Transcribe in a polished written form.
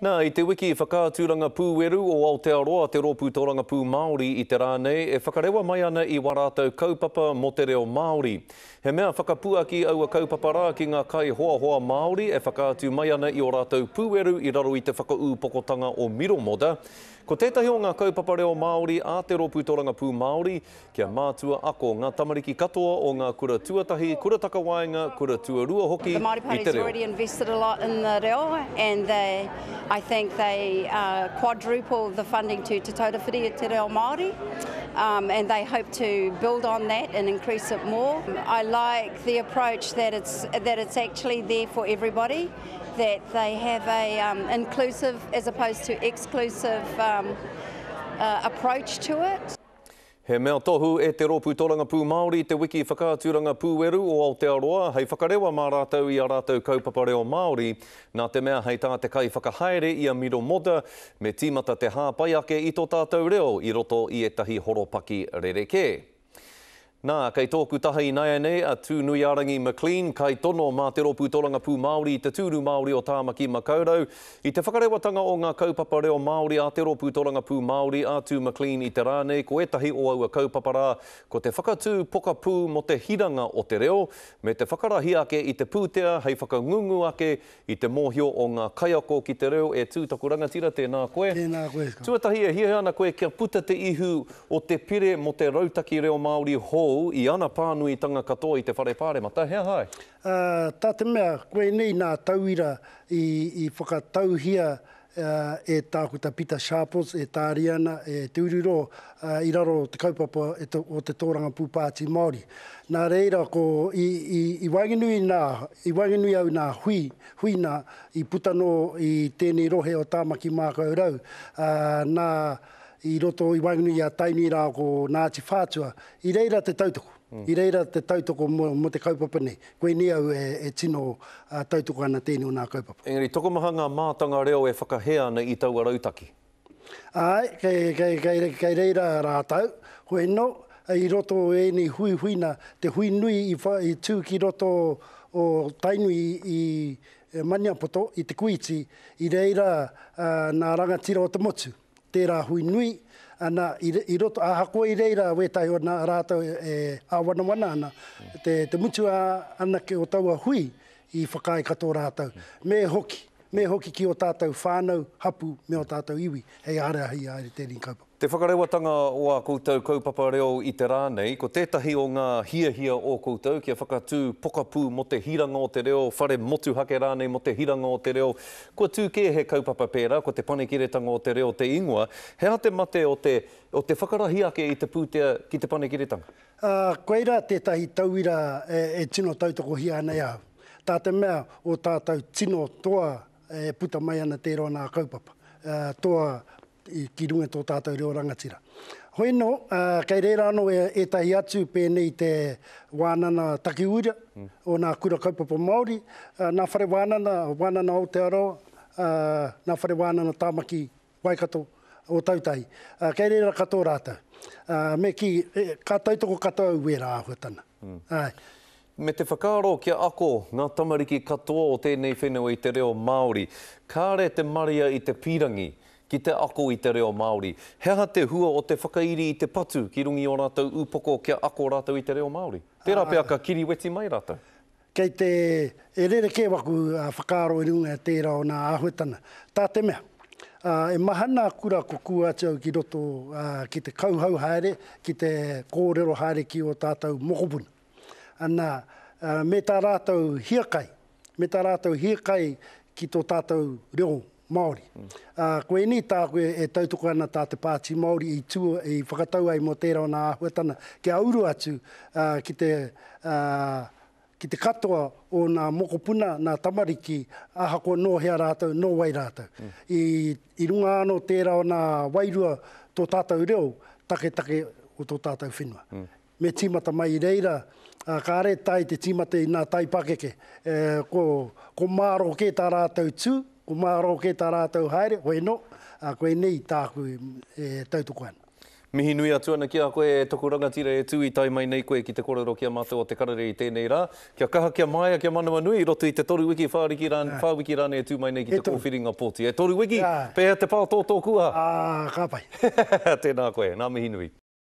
Nā, i te wiki whakaaturanga pūweru o Aotearoa te Rōpū Tōrangapū Māori i te rā nei e whakarewa mai ana i wā rātou kaupapa mō te reo Māori. He mea whakapuaki aua kaupapa rā ki ngā kaihoahoa Māori e whakaatu mai ana i ō rātou pūweru i raro i te whakaūpokotanga o Miromoda. Ko tētahi o ngā kaupapa reo Māori a te Rōpū Tōrangapū Māori, Kia mātua ako ngā tamariki katoa o ngā kura tuatahi, kura takawaenga, kura tuarua hoki The Māori i Party's te reo. already invested a lot in the reo and they, I think they quadrupled the funding to Te Taura Whiri i te Reo Māori and they hope to build on that and increase it more. I like the approach that it's, that it's actually there for everybody, that they have a inclusive as opposed to exclusive approach to it. He mea tohu e Te Rōpū Torangapū Māori te wiki whakaaturanga pūweru o Aotearoa hei whakarewa mā rātou i ā rātou kaupapa reo Māori, nā te mea hei tā te kaiwhakahaere i a Miro Moda, me tīmata te hāpai ake i tō tātou reo i roto i ētahi horopaki rerekē. Nā, kei tōku taha ināianei a Tūnuiārangi McLean, kaitono mā Te Rōpū Torangapū Māori i te Tūru Māori o Tāmaki Makaurau. I te whakarewatanga o ngā kaupapa reo Māori a Te Rōpū Torangapū Māori a Tū McLean i te rā nei, ko ētahi o aua kaupapa rā, ko te whakatū pokapū mō te hiranga o te reo, me te whakarahi ake i te pūtea hei whakangungu ake I te mōhio o ngā kaiako ki te reo e tū taku rangatira, tēnā koe. Tēnā koe, Scott. Tuatahi, e hiahia ana koe kia puta te ihu o te pire mō te rautaki reo Māori hou i ana pānuitanga katoa i te Whare Pāremata, he aha ai? Ā, tā te mea, koinei nā tauira i whakatauhia e Tākuta Pita Sharples, e Tā Riana, e Te Ururō i raro o te kaupapa o te Tōrangapū Pāti Māori. Nā reira, ko i, i, i waenganui nā, i waenganui au nā hui, hui nā, i puta nō i tēnei rohe o Tāmaki Mākau Rau, ā, nā, i roto i waenganui i a Tainui rā ko Ngāti Whātua, i reira te tautoko. I reira te tautoko mō te kaupapa nei. Koinei au e tino tautoko ana tēnei o nā kaupapa. Engari, tokomaha ngā mātanga reo e whakahē ana i taua rautaki. Āe, kei reira rātou. Hoi anō, i roto o ēnei huihuina, te hui nui i tū ki roto o Tainui i Maniapoto, i Te Kūiti, i reira nā rangatira o te motu. Tērā hui nui, ana, i, i roto, ahakoa i reira wētahi o nā rātou e āwanawana ana, te, te mutu anake o taua hui i whakaae katoa rātou. Me hoki, me hoki ki ō tātou whānau, hapū, me ō tātou iwi hei ārahi i tēnei kaupapa. Te whakarewatanga o ā koutou kaupapa reo i te rā nei, ko tētahi o ngā hiahia o koutou kia whakatū pokapū mō te hiranga o te reo, whare motuhake rānei mō te hiranga o te reo, Kua tū kē he kaupapa pērā, ko Te Panekiretanga o te Reo te ingoa. He aha te mate o te, o te whakarahi ake i te pūtea ki Te Panekiretanga? Ā, koirā tētahi tauira e tino tautokohia ana e ahau. Tā te mea, ō tātou tino toa e puta mai ana tērā o nā kaupapa, toa ki runga i tō tātou reo rangatira. Hoi anō, kei reira anō ētahi atu pēnei i te wānana takiuira o nā kura kaupapa Māori, nā whare wānana, Wānana Aotearoa, nā whare wānana Tāmaki, Waikato, Ōtautahi. Kei reira katoa rātou. Me kī, ka tautoko katoa au wērā āhuatana. Āe. Me te whakaaro kia ako ngā tamariki katoa o tēnei whenua i te reo Māori. Kāre te marea i te pīrangi ki te ako i te reo Māori. He aha te hua o te whakairi i te patu ki runga i ō rātou upoko kia ako rātou i te reo Māori? Tērā pea ka kiriweti mai rātou. Kei te, e rerekē waku whakaaro i runga i tērā o nā āhuatana. Tā te mea, e maha nā kura ko kū atu au ki roto ki te kauhau haere, ki te kōrero haere ki ō tātou mokopuna. Ana, me tā rātou hiakai, me tā rātou hiakai ki tō tātou reo Māori. Ā, koinei tāku e tautoko ana tā te Pāti Māori i tū, i whakatau ai mō tērā o nā āhuatana kia uru atu ki te, ki te katoa o nā mokopuna, nā tamariki, ahakoa nō hea rātou, nō wai rātou. I, i runga anō tērā o nā wairua tō tātou reo taketake o tō tātou whenua. Me tīmata mai i reira, ā, kāre tae te tīmata i nā taipakeke. E, ko, ko mārō kē tā rātou tū, ko mārō kē tā rātou haere, hoi anō, ā, koinei tāku e tautoko ana. Mihi nui atu ana ki a koe e toku rangatira e tū i tae mai nei koe ki te korero ki a mātou o Te Karere i tēnei rā. Kia kaha, kia māia, kia manawanui i roto i te toru wiki, whā riki rānei, whā wiki rānei e tū mai nei ki te kōwhiringa pōti. E toru wiki? Pēhea te pātōtō kua? Ā, ka pai. Tēnā koe, ngā mihi nui.